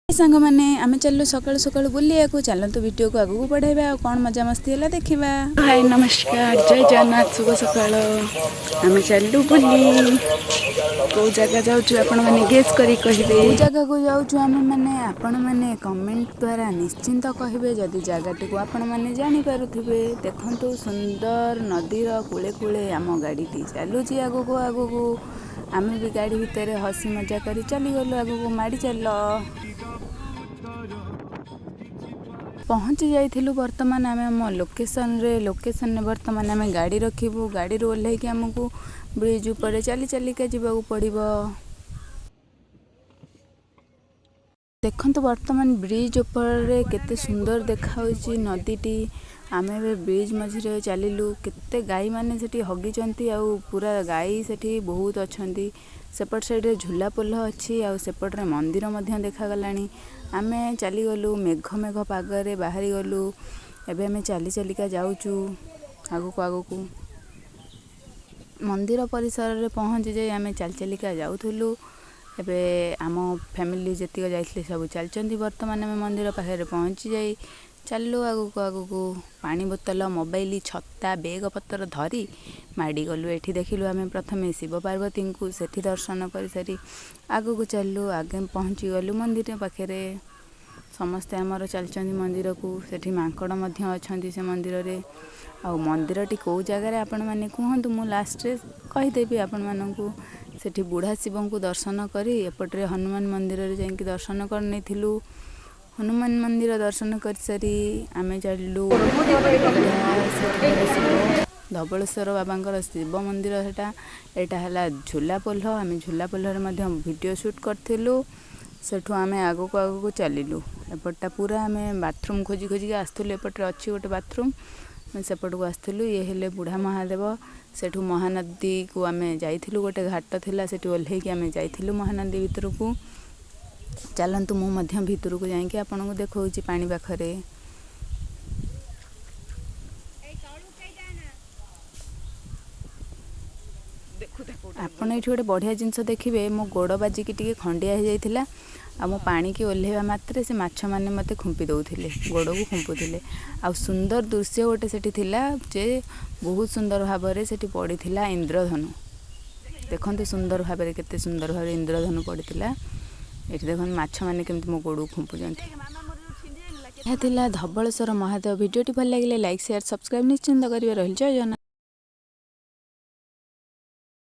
ସାଙ୍ଗମାନେ, ଆମେ ଚାଲିଲୁ ସକାଳୁ ସକାଳୁ ବୁଲିବାକୁ। ଚାଲନ୍ତୁ, ଭିଡ଼ିଓକୁ ଆଗକୁ ବଢ଼ାଇବା ଆଉ କ'ଣ ମଜାମସ୍ତି ହେଲା ଦେଖିବା। ହାଇ, ନମସ୍କାର, ଜୟ ଜଗନ୍ନାଥ, ଶୁଭ ସକାଳ। ଆମେ ଚାଲିଲୁ ବୁଲି। କେଉଁ ଜାଗା ଯାଉଛୁ, ଆପଣମାନେ ଗେସ୍ କରି କହିବେ। କେଉଁ ଜାଗାକୁ ଯାଉଛୁ ଆମେମାନେ, ଆପଣମାନେ କମେଣ୍ଟ ଦ୍ୱାରା ନିଶ୍ଚିନ୍ତ କହିବେ, ଯଦି ଜାଗାଟିକୁ ଆପଣମାନେ ଜାଣିପାରୁଥିବେ। ଦେଖନ୍ତୁ, ସୁନ୍ଦର ନଦୀର କୂଳେ କୂଳେ ଆମ ଗାଡ଼ିଟି ଚାଲୁଛି ଆଗକୁ ଆଗକୁ। ଆମେ ବି ଗାଡ଼ି ଭିତରେ ହସି ମଜା କରି ଚାଲିଗଲୁ ଆଗକୁ। ମାଡ଼ି ଚାଲ। ପହଞ୍ଚି ଯାଇଥିଲୁ ବର୍ତ୍ତମାନ ଆମେ ଆମ ଲୋକେସନରେ। ଲୋକେସନରେ ବର୍ତ୍ତମାନ ଆମେ ଗାଡ଼ି ରଖିବୁ। ଗାଡ଼ିରୁ ଓହ୍ଲେଇକି ଆମକୁ ବ୍ରିଜ୍ ଉପରେ ଚାଲି ଚାଲିକା ଯିବାକୁ ପଡ଼ିବ। ଦେଖନ୍ତୁ, ବର୍ତ୍ତମାନ ବ୍ରିଜ୍ ଉପରେ କେତେ ସୁନ୍ଦର ଦେଖାଯାଉଛି ନଦୀଟି। ଆମେ ଏବେ ବ୍ରିଜ୍ ମଝିରେ ଚାଲିଲୁ। କେତେ ଗାଈମାନେ ସେଠି ହଗିଛନ୍ତି ଆଉ ପୁରା ଗାଈ ସେଠି ବହୁତ ଅଛନ୍ତି। ସେପଟ ସାଇଡ଼ରେ ଝୁଲା ପୋଲ ଅଛି ଆଉ ସେପଟରେ ମନ୍ଦିର ମଧ୍ୟ ଦେଖାଗଲାଣି। ଆମେ ଚାଲିଗଲୁ, ମେଘ ମେଘ ପାଗରେ ବାହାରିଗଲୁ। ଏବେ ଆମେ ଚାଲି ଚାଲିକା ଯାଉଛୁ ଆଗକୁ ଆଗକୁ। ମନ୍ଦିର ପରିସରରେ ପହଞ୍ଚି ଯାଇ ଆମେ ଚାଲି ଚାଲିକା ଯାଉଥିଲୁ। ଏବେ ଆମ ଫ୍ୟାମିଲି ଯେତିକ ଯାଇଥିଲେ, ସବୁ ଚାଲିଛନ୍ତି। ବର୍ତ୍ତମାନ ଆମେ ମନ୍ଦିର ପାଖରେ ପହଞ୍ଚି ଯାଇ ଚାଲିଲୁ ଆଗକୁ ଆଗକୁ। ପାଣି ବୋତଲ, ମୋବାଇଲ, ଛତା, ବେଗ ପତ୍ର ଧରି ମାଡ଼ିଗଲୁ। ଏଠି ଦେଖିଲୁ ଆମେ ପ୍ରଥମେ ଶିବ ପାର୍ବତୀଙ୍କୁ। ସେଠି ଦର୍ଶନ କରିସାରି ଆଗକୁ ଚାଲିଲୁ। ଆଗେ ପହଞ୍ଚିଗଲୁ ମନ୍ଦିର ପାଖରେ। ସମସ୍ତେ ଆମର ଚାଲିଛନ୍ତି ମନ୍ଦିରକୁ। ସେଠି ମାଙ୍କଡ଼ ମଧ୍ୟ ଅଛନ୍ତି ସେ ମନ୍ଦିରରେ। ଆଉ ମନ୍ଦିରଟି କେଉଁ ଜାଗାରେ, ଆପଣମାନେ କୁହନ୍ତୁ, ମୁଁ ଲାଷ୍ଟରେ କହିଦେବି ଆପଣମାନଙ୍କୁ। ସେଠି ବୁଢ଼ା ଶିବଙ୍କୁ ଦର୍ଶନ କରି ଏପଟରେ ହନୁମାନ ମନ୍ଦିରରେ ଯାଇକି ଦର୍ଶନ କରିନେଇଥିଲୁ। ହନୁମାନ ମନ୍ଦିର ଦର୍ଶନ କରିସାରି ଆମେ ଚାଲିଲୁ। ସେଠିକାର ଶିବ, ଧବଳେଶ୍ୱର ବାବାଙ୍କର ଶିବ ମନ୍ଦିର ସେଟା। ଏଇଟା ହେଲା ଝୁଲା ପୋଲ। ଆମେ ଝୁଲା ପୋଲରେ ମଧ୍ୟ ଭିଡ଼ିଓ ସୁଟ୍ କରିଥିଲୁ। ସେଠୁ ଆମେ ଆଗକୁ ଆଗକୁ ଚାଲିଲୁ। ଏପଟଟା ପୁରା ଆମେ ବାଥରୁମ୍ ଖୋଜି ଖୋଜିକି ଆସୁଥିଲୁ। ଏପଟରେ ଅଛି ଗୋଟେ ବାଥରୁମ୍, ଆମେ ସେପଟକୁ ଆସିଥିଲୁ। ଇଏ ହେଲେ ବୁଢ଼ା ମହାଦେବ। ସେଠୁ ମହାନଦୀକୁ ଆମେ ଯାଇଥିଲୁ। ଗୋଟେ ଘାଟ ଥିଲା, ସେଠି ଓହ୍ଲେଇକି ଆମେ ଯାଇଥିଲୁ ମହାନଦୀ ଭିତରକୁ। ଚାଲନ୍ତୁ, ମୁଁ ମଧ୍ୟ ଭିତରକୁ ଯାଇକି ଆପଣଙ୍କୁ ଦେଖାଉଛି ପାଣି ପାଖରେ। ଆପଣ ଏଇଠି ଗୋଟେ ବଢ଼ିଆ ଜିନିଷ ଦେଖିବେ। ମୋ ଗୋଡ଼ ବାଜିକି ଟିକେ ଖଣ୍ଡିଆ ହେଇଯାଇଥିଲା ଆଉ ମୁଁ ପାଣିକି ଓହ୍ଲେଇବା ମାତ୍ରେ ସେ ମାଛମାନେ ମୋତେ ଖୁମ୍ପି ଦେଉଥିଲେ, ଗୋଡ଼କୁ ଖୁମ୍ପୁଥିଲେ। ଆଉ ସୁନ୍ଦର ଦୃଶ୍ୟ ଗୋଟେ ସେଠି ଥିଲା ଯେ ବହୁତ ସୁନ୍ଦର ଭାବରେ ସେଠି ପଡ଼ିଥିଲା ଇନ୍ଦ୍ରଧନୁ। ଦେଖନ୍ତୁ, ସୁନ୍ଦର ଭାବରେ, କେତେ ସୁନ୍ଦର ଭାବରେ ଇନ୍ଦ୍ରଧନୁ ପଡ଼ିଥିଲା। ଏଠି ଦେଖନ୍ତୁ, ମାଛମାନେ କେମିତି ମୋ ଗୋଡ଼କୁ ଖୁମ୍ପୁଛନ୍ତି। ଏହା ଥିଲା ଧବଳେଶ୍ୱର ମହାଦେବ। ଭିଡ଼ିଓଟି ଭଲ ଲାଗିଲେ ଲାଇକ୍, ସେୟାର, ସବସ୍କ୍ରାଇବ୍ ନିଶ୍ଚିନ୍ତ କରିବେ। ରହିଲି, ଜୟ ଜଗନ୍ନାଥ।